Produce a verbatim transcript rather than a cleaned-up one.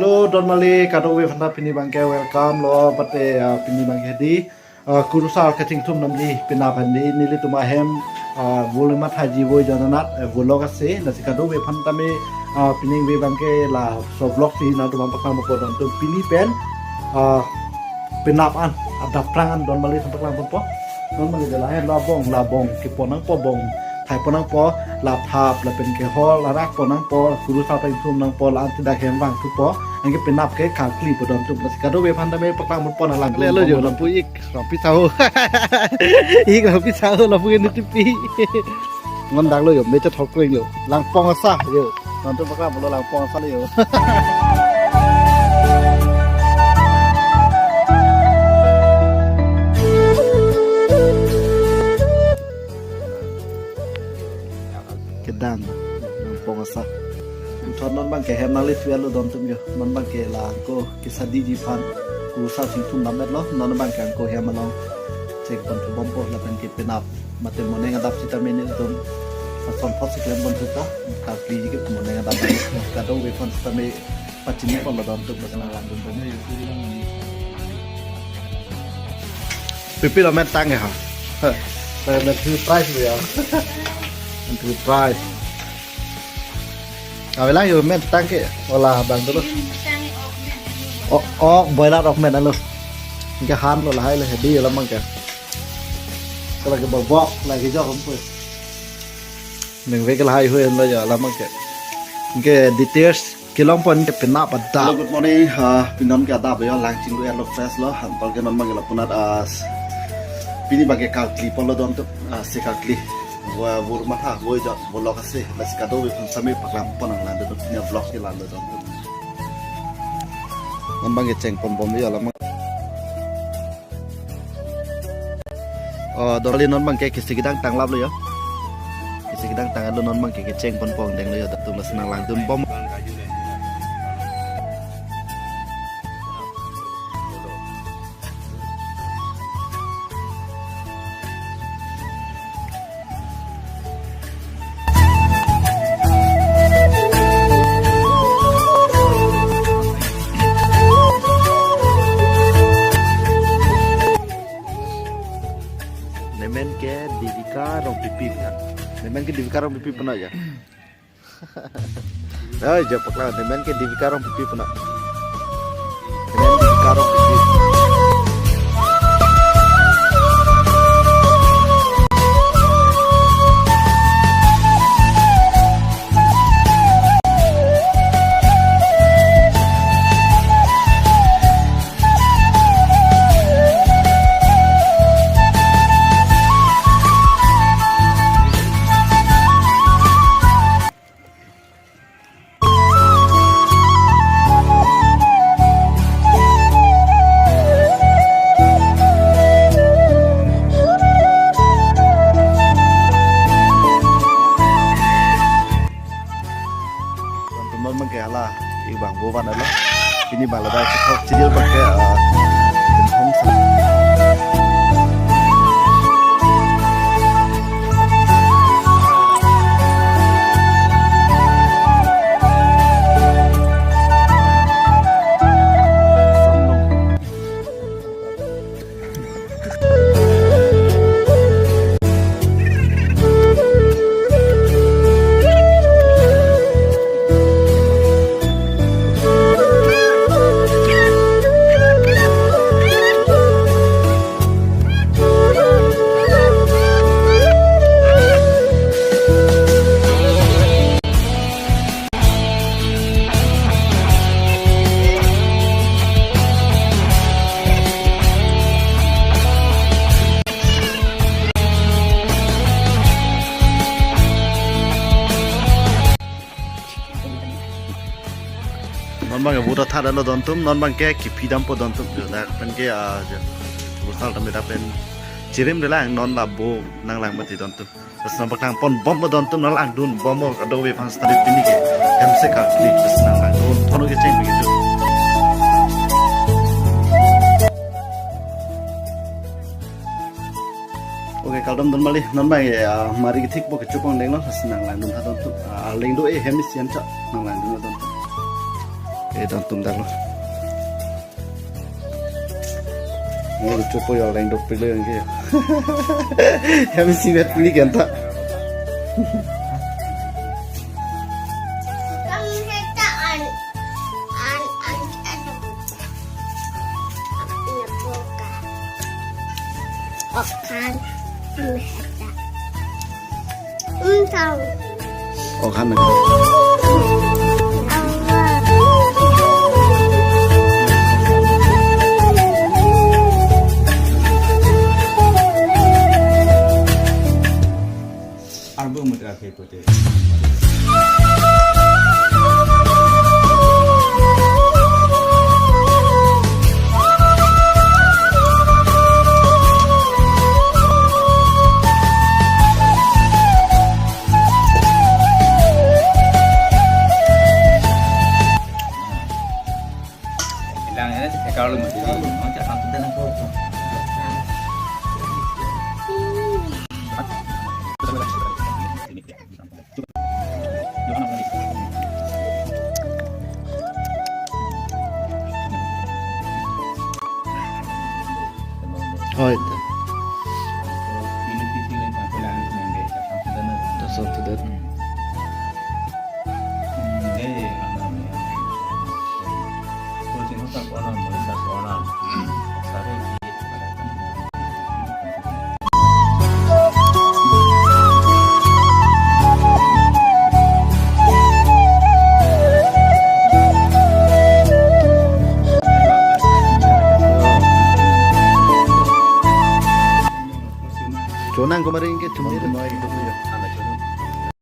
Hello, don mali kadokave aphanta pini abangke welcome lo, pate, ah, pini abangke di, ah, kurusar kachingthum namji penap handi nelitum ahem, ah, vur mathaji voi jananat, eh, vlog ase, lasi kadokave aphanta me, ah, pini abangke laso vlog si nangtum aphan paklang ponpo don atum pini pen, ah, penap an, adap prang an don mali aphan paklang ponpo. Don mali de lahai labong, labong kepon nangpo, bong thai pon nangpo, lathap lapen kehol larak pon nangpo, kurusar kachingthum nangpo, la-an tidak hem vangthupo, anke penap ke kaklipo don atum. Lasi kadokave aphanta me paklang ponpo nanglang. Lelo jo, lapu ik, lapu saho. Ik lapu saho, lapu ini tipi. Non dak lo jo, mecha thok lo jo. Langpong asa jo. Nangtum paklang ponlo langpong asa lo jo. Kedang, langpong asa. Thon non abangke hem nangli tuel lo don atum jo. Non abangke la angko kesadiji aphan kurusar kachingthum dam-et lo. Non abangke angko hem along cheng ponthubompo lapen ke penap mate moneng adap sitame nelitum ason thot si klem ponthu ta, kakli ke moneng adap kadokave aphan sitame pachini ponlo don atum, bas nanglang dun ponlo. Pipi lo men tang ya ha. Lo men thu price lo ya. Men thu price. Avelang jo men tang ke, ola abang dolo. O, o, boiler ok men alo. Anke han lo lahai lo hedi lo abangke. Kalau ke bobok lagi jo kampus. Neng vek lahai hui lo jo la abangke. Anke details kelong pon ke penap adap. Hello, good morning. Ah, pini non ke adap jo, lang chinglu-et lo, fresh lo. Anparke non abangke lapunat as pini abangke kakli ponlo don atum, ah, si kakli. Vur, vur matha voi jot vlog ase, lasi kadokave aphan sitame paklang pon nanglang dun atum, pini vlog ke lalo don atum. Non abangke cheng ponbom jo la abang. Oh, don mali non abangke kisi kedang tang lap lo jo. Kisi kedang tang lo, non abangke kecheng ponpo angdeng lo jo, don atum, lasi nanglang dunbom. Nemen ke Divika Rongpipi. Nemen ke Divika Rongpipi puna ya. Ai, jo paklang, nemen ke Divika Rongpipi puna. Nemen Divika Rongpipi. Teman-teman mengke hala, ibang bovan adalah ini bang lada kita cedil pakai, eh, hom sa. Non abangke vote athat lo don atum, non abangke kipi dampo don atum, jo dak pen ke, ah, jo. Vur sal tame dak pen chirim de lang, non la bo nanglang mati don atum. Terus nang paklang ponbompo don atum, nanglang dunbompo, kadokave aphan sitame pini ke hem si kakli, terus nanglang dun ponpo, kecheng begitu. Oke, kardom don mali, non abangke, ah, mari kethikpo, kechupong denglo, terus nanglang duntha don atum, ah, arleng do-e hem isi an cha, nanglang dun don atum. Oke, Etan tum dak lo. Mo lucu po ya, leng dok pilo yang ke. Kami siwet pili kenta. Kami heta an, an, an, an. Ina boka. Okan. Kami heta. Entau. Okan. Arbo mutra ke pute. Ilang ini sih kalau mau jadi mau cak satu dan aku. Hoi. Dason sudah. Chonang kemarin ke cuma itu.